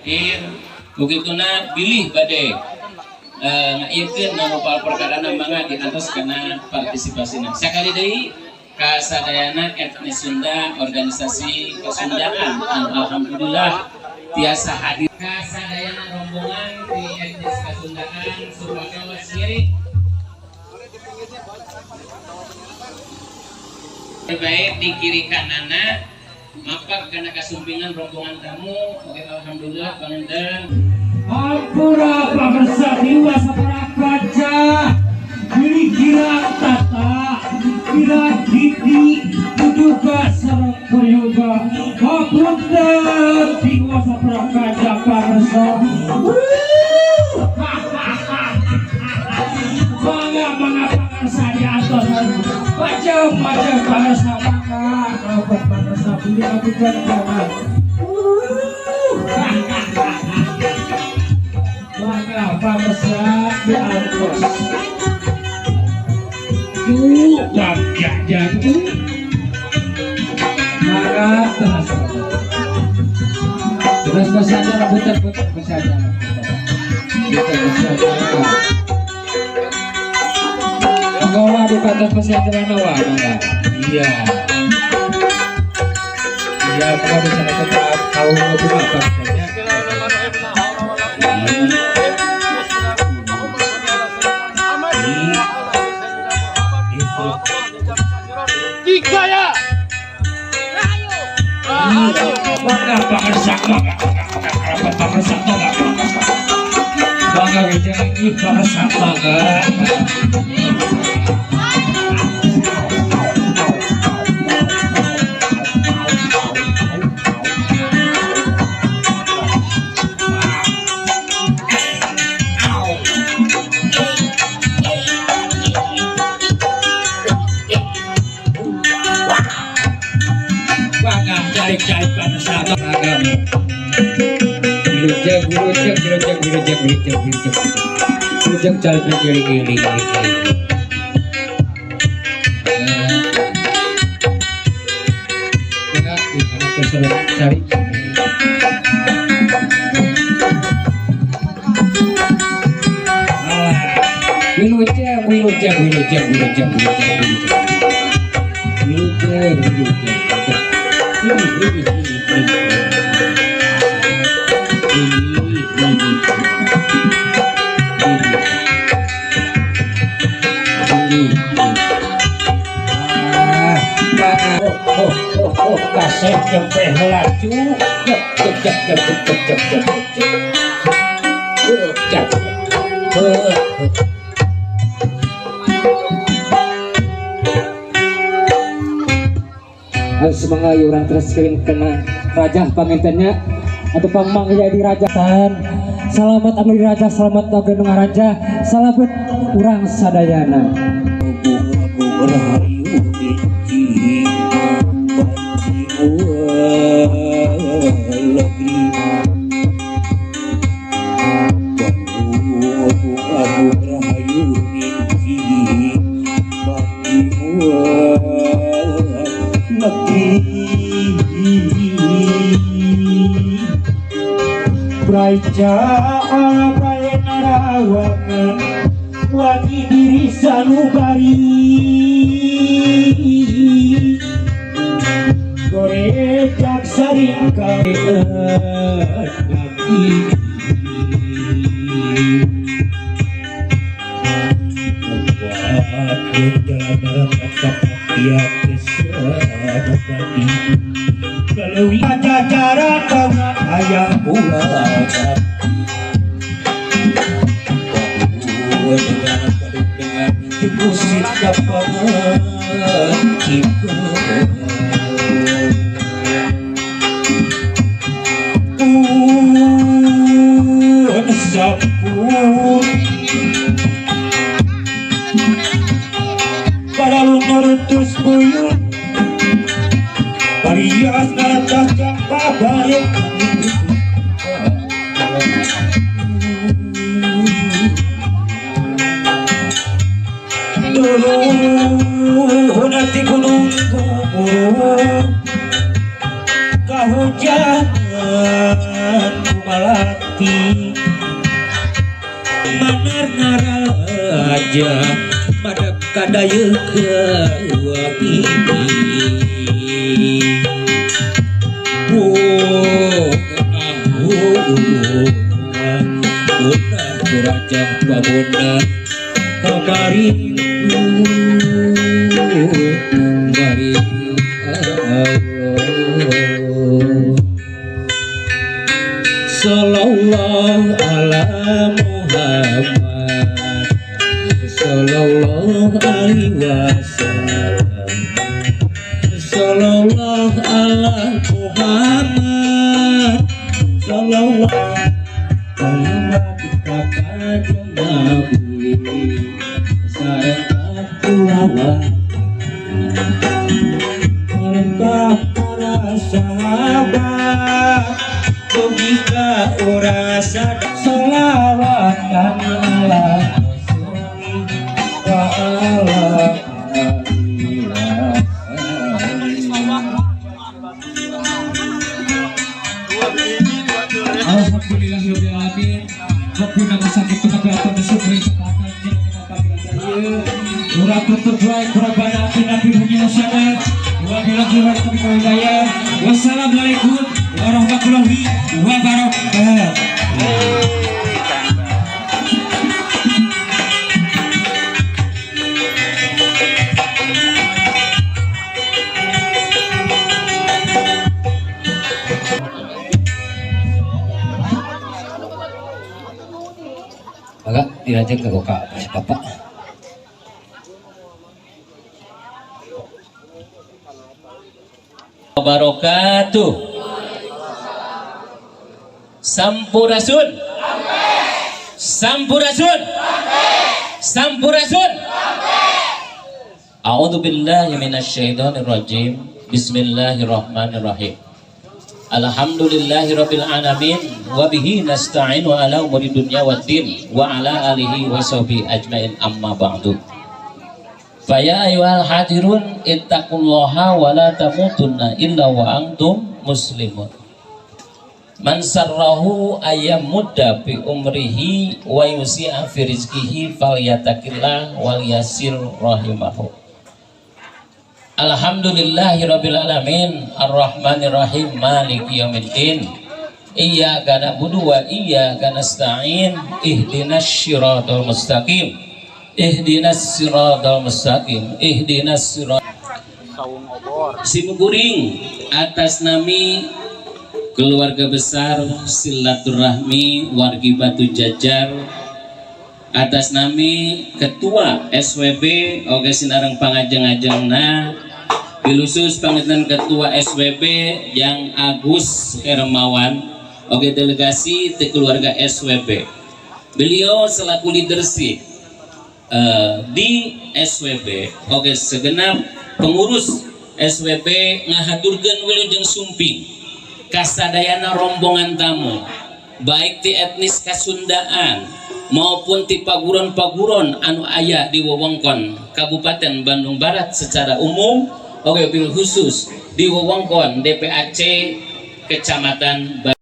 Akhir begituna bilih bade ngaiekeun nopal perkarana mangga diantos kana partisipasina. Sakali deui kasadayana etnis Sunda organisasi Kesundaan alhamdulillah tiasa hadir kasadayana rombongan di etnis Kasundaan supados ngiring baik di kiri kanana mapak kana kasumpingan rombongan tamu. Oke, alhamdulillah panganten ampura pamirsa dewa sapara kaca pilih kira tata kira giti duduga sareng prayoga hapunten dewa sapara kaca pamirsa. Mangga mangga pamirsa di atas macam-macam pamirsa mangga rapat pamirsa pilih adukan jangan. Mangga pamirsa di atas. Jatuh. Mangga terus. Terus bersaja putar-putar bersaja. Putar bersaja. Mangga di batas pesantren nawa mangga. Iya. Iya, mangga di sana tetap tahu ngobrol apa misalnya. Tiga ya. Mangga pamirsa mangga mangga pamirsa mangga mangga jangan pamirsa mangga. Wilujeng cari giling-giling. Ya, cari. Wilujeng, wilujeng, wilujeng, wilujeng, wilujeng, wilujeng, wilujeng, kasih jempeh laju jep jep jep jep jep jep jep jep jep. Semoga orang terus kirim kena raja pangintennya atau pamang jadi raja tan. Selamat ambil raja, selamat oge nu ngaraja, selamat urang sadayana. Wangi diri sanubari gorecak saring kaki cara ayam pulang dipusit kapangan pun sampun para lunur terus buyut parias naratas jangka balik dulu nanti gunung kubur kahujanan salaki manar ngaraja madep kadayeukeun wangi. Oh, raja babona kamari mari Allah sallallahu ala Muhammad sallallahu alaihi wasallam sallallahu ala Muhammad sallallahu para sahabat mugi ora sadar selawat ala Rasul wa ala alihi. Alhamdulillahirabbil alamin. Rabbina masakit kabeh atur syukuri urang tutup wae kurabana atina fid dunya hasanah wa fil akhirati hasanah. Wassalamualaikum warahmatullahi wabarakatuh. Agak dirajak ke kak bapak. Wabarakatuh. Sampurasun. Sampurasun. Sampurasun. A'udzu billahi minasyaitonir rajim. Bismillahirrahmanirrahim. Alhamdulillahirabbil alamin wa bihi nasta'inu ala umuri dunya waddin wa ala alihi wa sahbihi ajmain amma ba'du. Fa ya ayyuhal hadirun ittaqullaha wa la tamutunna illa wa antum muslimun. Man sarrahu ayyamudda bi umrihi wa yusi'a fi rizqihi falyattaqillah wal yasir rahimahu. Alhamdulillahirabbil alamin arrahmanirrahim maliki yaumiddin. Iyyaka na'budu wa iyyaka nasta'in ihdinas siratal mustaqim. Ihdinas siratal mustaqim. Ihdinas sirat. Simkuring atas nami keluarga besar silaturahmi wargi Batu Jajar, atas nami ketua SWB oge sinareng pangajeng-ajengna bilusus panginten ketua SWB yang Agus Hermawan oge delegasi ti keluarga SWB. Beliau selaku leadership di SWB oge segenap pengurus SWB ngahaturkeun wilujeng sumping kasadayana rombongan tamu baik ti etnis Kasundaan maupun ti paguron-paguron anu aya di wewengkon Kabupaten Bandung Barat secara umum oge bil khusus di wewengkon DPAC Kecamatan Bandung.